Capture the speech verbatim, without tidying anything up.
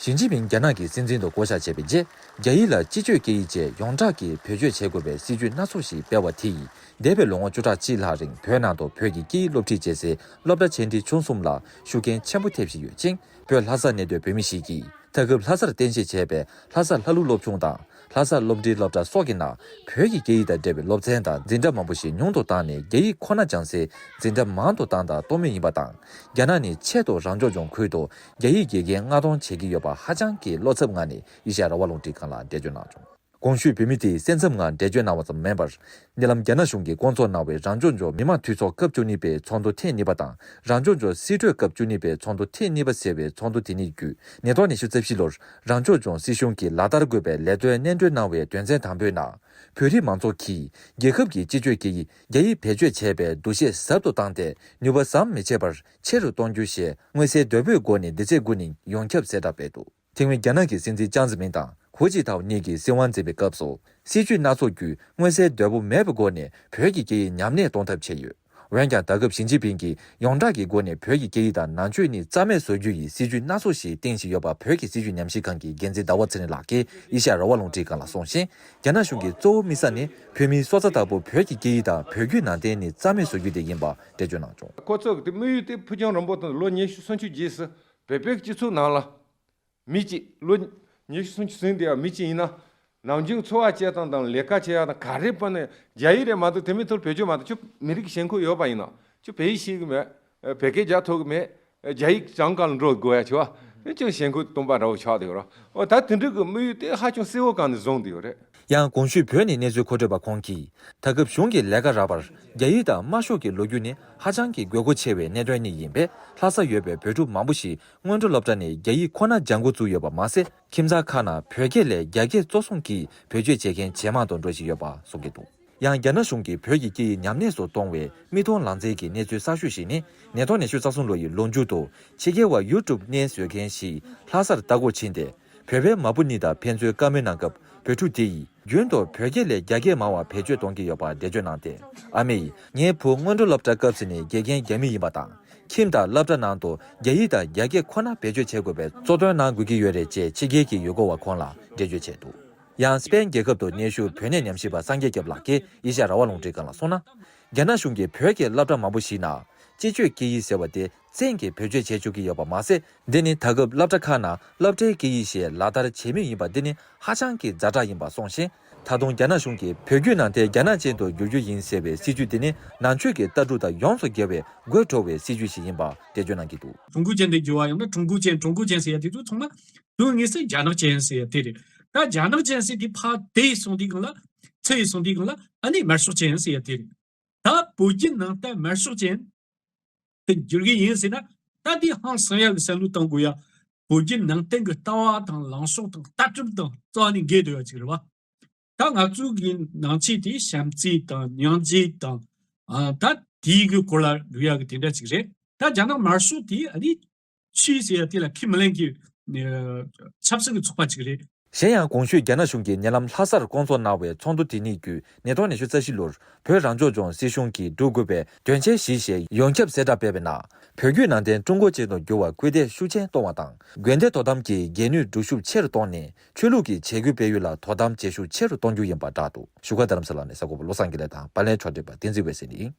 ཞི་ཅིན་ཕིང་རྒྱ་ནག་གི་སྲིད་འཛིན་དུ་བསྐོ་གཞག་བྱས་པའི་རྗེས། རྒྱ་ཡིག་ལ་སྤྱི་སྤྱོད་སྐད་ཡིག་བཅས་ཡོངས་གྲགས་ཀྱིས་བེད་སྤྱོད་བྱེད་དགོས་པའི་སྲིད་ཇུས་སྣ་ཚོགས་ཤིག་སྤེལ་བ་དེ་ཡིས། འདས་པའི་ལོ་ངོ་བཅུ་ཕྲག་གཅིག་ལྷག་རིང་བོད་ནང་དུ་བོད་ཀྱི་སྐད་ཡིག་སློབ་ཁྲིད་བྱེད་སའི་སློབ་གྲྭ་ཆེ་འབྲིང་ཆུང་གསུམ་ལ་ཤུགས་རྐྱེན་ཆེན་པོ་ཐེབས་བཞིན་ཡོད་ཅིང་། བོད་ལྷ་སར་གནས་སྡོད་བོད་མི་ཞིག་གིས། ད་སྐབས་ལྷ་སར་རྟེན་གཞི་བྱས་པའི་ལྷ་ས་ལྷ་ལུང་སློབ་ཆུང་དང་། ལྷ་ས་སློབ་འབྲིང་སློབ་གྲྭ་སོགས་ཀྱི་ནང་། བོད་ཀྱི་སྐད་ཡིག་དང་འབྲེལ་བའི་སློབ་ཚན་དང་འཛིན་གྲྭ་མང་པོ་ཞིག་ཉུང་དུ་བཏང་ནས། རྒྱ་ཡིག་ཁོ་ན་སྦྱང་སའི་འཛིན་གྲྭ་མང་དུ་བཏང་དང་གཏོང་མུས་ཡིན་པ་དང་། རྒྱ་ནག་ནི་ཆེད་དུ་རང་སྐྱོང་ལྗོངས་ཁུལ་དུ་རྒྱ་ཡིག་དགེ་རྒན་མངགས་གཏོང་བྱེད་ཀྱི་ཡོད་པ་ཧ་ཅང་གི་བློ་འཚབ་ངང་ནས་ཨེ་ཤ་ཡ་རང་དབང་རླུང་འཕྲིན་ཁང་ལ་འགྲེལ་བརྗོད་གནང་བྱུང་། གོང་ཞུས་བོད་མི་དེས་སེམས་འཚབ་ངང་འགྲེལ་བརྗོད་གནང་བ་ཙམ་མིན་པར། ཉེ་ལམ་རྒྱ་ནག་གཞུང་གིས་བསྐོང་ཚོགས་གནང་བའི་རང་སྐྱོང་ལྗོངས་མི་དམངས་འཐུས་ཚོགས་སྐབས་བཅུ་གཉིས་པའི་ཚོགས་འདུ་ཐེངས་གཉིས་པ་དང་། རང་སྐྱོང་ལྗོངས་སྲིད་གྲོས་སྐབས་བཅུ་གཉིས་པའི་ཚོགས་འདུ་ཐེངས་གཉིས་པ་ཟེར་བའི་ཚོགས་འདུ་དེ་ཉིད་བརྒྱུད། ཉིས་སྟོང་ཉི་ཤུ་རྩ་བཞི་ལོར་རང་སྐྱོང་ལྗོངས་སྲིད་གཞུང་གིས་ལག་བསྟར་དགོས་པའི་ལས་དོན་སྙན་སྒྲོན་གནང་བའི་དོན་ཚན་དང་པོའི་ནང་། བོད་རིགས་མང་ཚོགས་ཀྱིས་རྒྱལ་ཁབ་ཀྱི་སྤྱི་སྤྱོད་སྐད་ཡིག་རྒྱ་ཡིག་བེད་སྤྱོད་བྱེད་པའི་འདུ་ཤེས་ཟབ་ཏུ་བཏང་སྟེ། ནུས་པ་ཟམ་མི་ཆད་པར་ཆེ་རུ་གཏོང་རྒྱུ་ཞེས་མངོན་གསལ་དོད་པོའི་སྒོ་ནས་འདི་ཚེས་དགུ་ཉིན་ཡོངས་ཁྱབ་གསལ་བསྒྲགས་སྤེལ་འདུག། ཐེངས་མིན་རྒྱ་ནག་གི་སྲིད་འཛིན་ཅང་ཙེ་མིན་དང་ཧུའུ་ཅི་ཐའོ་གཉིས་ཀྱིས་སྲིད་དབང་འཛིན་པའི་སྐབས་སུ། སྲིད་ཇུས་སྣ་ཚོགས་བརྒྱུད་མངོན་གསལ་དོད་པོ་མེད་པའི་སྒོ་ནས་བོད་ཀྱི་སྐད་ཡིག་ཉམས་གནས་གཏོང་ཐབས་བྱས་ཡོད། འོན་ཀྱང་། ད་སྐབས་ཞི་ཅིན་ཕིང་གིས་ཡོངས་གྲགས་ཀྱི་སྒོ་ནས་བོད་ཀྱི་སྐད་ཡིག་དང་ནང་ཆོས་ནི་རྩ་མེད་བཟོ་རྒྱུ་ཡི་སྲིད་ཇུས་སྣ་ཚོགས་ཤིག་བཏིང་བཞིན་ཡོད་པ། བོད་ཀྱི་སྲིད་བྱུས་ཉམས་ཞིབ་ཁང་གི་འགན་འཛིན་ཟླ་བ་ཚེ་རིང་ལགས་ཀྱིས་ཨེ་ཤ་ཡ་རང་དབང་རླུང་འཕྲིན་ཁང་ལ་གསུངས་ཤིང་། རྒྱ་ནག་གཞུང་གིས་གཙོ་བོ་དམིགས་ས་ནི་བོད་མིའི་སྲོག་རྩ་ལྟ་བུ་བོད་ཀྱི་སྐད་ཡིག་དང་བོད་བརྒྱུད་ནང་བསྟན་ནི་རྩ་མེད་བཟོ་རྒྱུ་དེ་ཡིན་པ་འགྲེལ་བརྗོད་གནང་བྱུང་། ཁོ་ཚོ་གི་དམིགས་ཡུལ་དེ་ཕུགས་རྒྱང་རིང་པོ་དང་ལོ་ཉི་ཤུ་སུམ་ཅུ་རྗེས་སུ་བོད་པའི་སྤྱི་ཚོགས་ནང་ལ། མི་གཅིག་ལོ་ཉི་ཤུ་སུམ་ཅུ་ཟིན་དེ་ཡང་མི་གཅིག་ཡིན་ན། ནམ་རྒྱུན་འཚོ་བ་སྐྱེལ་སྟངས་དང་ལས་ཀ་བྱེད་ཡག་དང་ག་རེ་པ་ནས་རྒྱ་ཡིག་རེད་མ་གཏོགས་དེ་མིན་ཐོག་བེད་སྤྱོད་མ་གཏོགས་ཁྱོད་མི་རིགས་ཞེན་ཁོག་ཡོད་པ་ཡིན་ན་ཁྱོད་བོད་ཡིག་ཤེས་གི་མེད། བོད་སྐད་རྒྱག་ཐུབ་གི་མེད། རྒྱ་ཡིག་སྦྱང་ག་ལ་འགྲོ་དགོས་ཡ་ཆེ་བ། ཁྱོད་ཞེན་ཁོག་སྟོང་པ་འདྲ་བོ་ཆགས་བསྡད་ཡོད་ར། འོ་ད་དེ་འདྲ་གི་དམིགས་ཡུལ་དེ་ཧ་ཅང་གསལ་བོ་གང་ནས་བཟུང་བསྡད་ཡོད་རེད། ཡང་གོང་ཞུས་བོད་ནས་གནས་ཚུལ་མཁོ་སྤྲོད་པ་ཁོང་གིས། ད་སྐབས་གཞུང་གི་ལས་ཀ་རག་པར་རྒྱ་ཡིག་དང་དམར་ཤོག་གི་ལོ་རྒྱུས་ནི་ཧ་ཅང་གི་དགོས་མཁོ་ཆེ་བའི་གནད་དོན་གཉིས་ཡིན་པས། ལྷ་ས་ཡོད་པའི་བོད་ཕྲུག་མང་པོ་ཞིག་སྔོན་འགྲོ་སློབ་གྲྭ་ནས་རྒྱ་ཡིག་ཁོ་ན་སྦྱང་འགོ་བཙུགས་ཡོད་པ་མ་ཟད། ཁྱིམ་ཚང་ཁག་ནང་བོད་སྐད་ལས་རྒྱ་སྐད་གཙོ་བཟུང་གིས་བེད་སྤྱོད་བྱེད་མཁན་ཇེ་མང་དུ་འགྲོ་བཞིན་ཡོད་པ་གསུང་གི་འདུག། ཡང་རྒྱ་ནག་གཞུང་གིས་བོད་ཀྱི་སྐད་ཡིག་ཉམས་དམས་སུ་གཏོང་བའི་མིག་མཐོང་ལག་རྩལ་གྱི་གནས་ཚུལ་གསར་ཤོས་ཤིག་ནི། ཉིས་སྟོང་ཉི་ཤུ་རྩ་གསུམ་ལོ་ཡི་ལོ་མཇུག་ཏུ་ཕྱི་རྒྱལ་བ་ཡུ་ཊུབ་གནས་བཟོ་མཁན་ཞིག་ལྷ་སར་ལྟ་སྐོར་ཕྱིན་ཏེ། བོད་པའི་མ་བུ་གཉིས་དང་ཕན་ཚུན་བཀའ་མོལ་གནང་སྐབས། བོད་ཕྲུག་དེ་ཡིས་རྒྱུན་དུ་བོད་སྐད་ལས་རྒྱ་སྐད་མང་བ་བེད་སྤྱོད་གཏོང་གི་ཡོད་པ་འགྲེལ་བརྗོད་གནང་སྟེ། ཨ་མ་ཡིས་ངའི་བུ་སྔོན་འགྲོ་སློབ་གྲྭ་སྐབས་སུ་ནས་དགེ་རྒན་རྒྱ་མི་ཡིན་པ་དང་། ཁྱིམ་དང་སློབ་གྲྭ་ནང་དུ་རྒྱ་ཡིག་དང་རྒྱ་སྐད་ཁོ་ན་བེད་སྤྱོད་བྱེད་དགོས་པའི་གཙོ་འདོན་གནང་དགོས་ཀྱི་ཡོད་རེད་ཅེས་ཕྱི་རྒྱལ་གྱི་ཡུལ་སྐོར་བ་ཁོང་ལ་འགྲེལ་བརྗོད་བྱས་འདུག། ཡང་སི་པེན་རྒྱལ་ཁབ་ཏུ་གནས་བཞུགས་བོད་གནས་ཉམས་ཞིབ་པ་སངས་རྒྱས་སྐྱབས་ལགས་ཀྱིས་ཨེ་ཤ་ཡ་རང་དབང་རླུང་འཕྲིན་ཁང་ལ་གསུངས་ན། རྒྱ་ནག་གཞུང་གིས་བོད་ཀྱི་སློབ་གྲྭ་མང་པོ་ཞིག་ནང་སྤྱི་སྤྱོད་སྐད་ཡིག་ཟེར་བ་དེ་བཙན་གྱིས་བེད་སྤྱོད་བྱེད་བཅུག་གི་ཡོད་པ་མ་ཟད། འདི་ནི་ད་སྐབས་སློབ་གྲྭ་ཁག་ནང་སློབ་གྲྭའི་སྐད་ཡིག་ཞེས་ལག་བསྟར་བྱེད་མུས་ཡིན་པ་འདི་ནི་ཧ་ཅང་གི་ཛ་དྲག་ཡིན་པ་གསུངས་ཤིང་། ད་དུང་རྒྱ་ནག་གཞུང་གིས་བོད་བརྒྱུད་ནང་བསྟན་རྒྱ་ནག་ཅན་དུ་བསྒྱུར་རྒྱུ་ཡིན་ཟེར་བའི་སྲིད་ཇུས་འདི་ནི་ནང་ཆོས་ཀྱི་ལྟ་གྲུབ་དང་ཡོངས་སུ་འགལ་བའི་དགོད་བྲོ་བའི་སྲིད་ཇུས་ཤིག་ཡིན་པ་འགྲེལ་བརྗོད་གནང་གི་འདུག། 中国建的有啊，用的中国建设也提出从来对我是假的建设也对的。那假的建设的怕对兄弟跟了，这一兄弟跟了，俺的买书建设也对的。 ད་བོད་བརྒྱུད་ནང་བསྟན་དམར་ཤོག་ཅན་དུ་འགྱུར་གྱི་ཡིན་ཟེར་ན། ད་དེ་ཧང་སང་ཡག་གི་བསམ་བློ་གཏོང་དགོས་ཡ། བོད་བརྒྱུད་ནང་བསྟན་གྱི་ལྟ་བ་དང་ལངས་ཕྱོགས་དང་ལྟ་གྲུབ་དང་རྩ་བ་ནས་འགལ་འདུག་ཡ་ཅིག་རེད་བ། ད་ང་ཚོ་གི་ནང་ཆོས་དེ་བྱམས་བརྩེ་དང་སྙིང་རྗེ་དང་། ཨ། ད་དེའི་གི་སྐོར་ལ་འགྲོ་ཡ་གི་དེ་འདྲ་ཅིག་རེད། ད་རྒྱ་ནག་དམར་ཤོག་དེ་ཨ་ནི་ཆོས་ཟེར་ཡ་དེ་ལ་ཁས་མི་ལེན་གི་ཆབ་སྲིད་ཀྱི་ཚོགས་པ་ཅིག་རེད། གཞན་ཡང་། གོང་ཞུས་རྒྱ་ནག་གཞུང་གིས་ཉེ་ལམ་ལྷ་སར་བསྐོང་ཚོགས་གནང་བའི་ཚོགས་འདུ་དེ་ཉིད་བརྒྱུད། ཉིས་སྟོང་ཉི་ཤུ་རྩ་བཞི་ལོར་བོད་རང་སྐྱོང་ལྗོངས་སྲིད་གཞུང་གིས་བསྒྲུབ་དགོས་པའི་དོན་ཆེན་བཞི་ཞེས་ཡོངས་ཁྱབ་གསལ་བསྒྲགས་སྤེལ་བའི་ནང་། བོད་བརྒྱུད་ནང་བསྟན་ཀྲུང་གོ་ཅན་དུ་འགྱུར་བར་སྐུལ་འདེད་ཤུགས་ཆེན་གཏོང་བ་དང་། དགོན་སྡེ་དོ་དམ་གྱི་འགན་ནུས་སྒྲུབ་ཤུགས་ཆེ་རུ་གཏོང་ནས། ཆོས་ལུགས་ཀྱི་བྱེད་སྒོའི་སྤེལ་ཡུལ་ལ་དོ་དམ་བྱེད་ཤུགས་ཆེ་རུ་གཏོང་རྒྱུ་ཡིན་པ་བསྒྲགས་འདུག། བཞུགས་སྒར་རྡ་རམ་ས་ལ་ནས་གསར་འགོད་པ་བློ་བཟང་དགེ་ལེགས་དང་། པར་ལེན་ཕྱོགས་སྒྲིག་པ་བསྟན་འཛིན་འོད་ཟེར་ཡིན།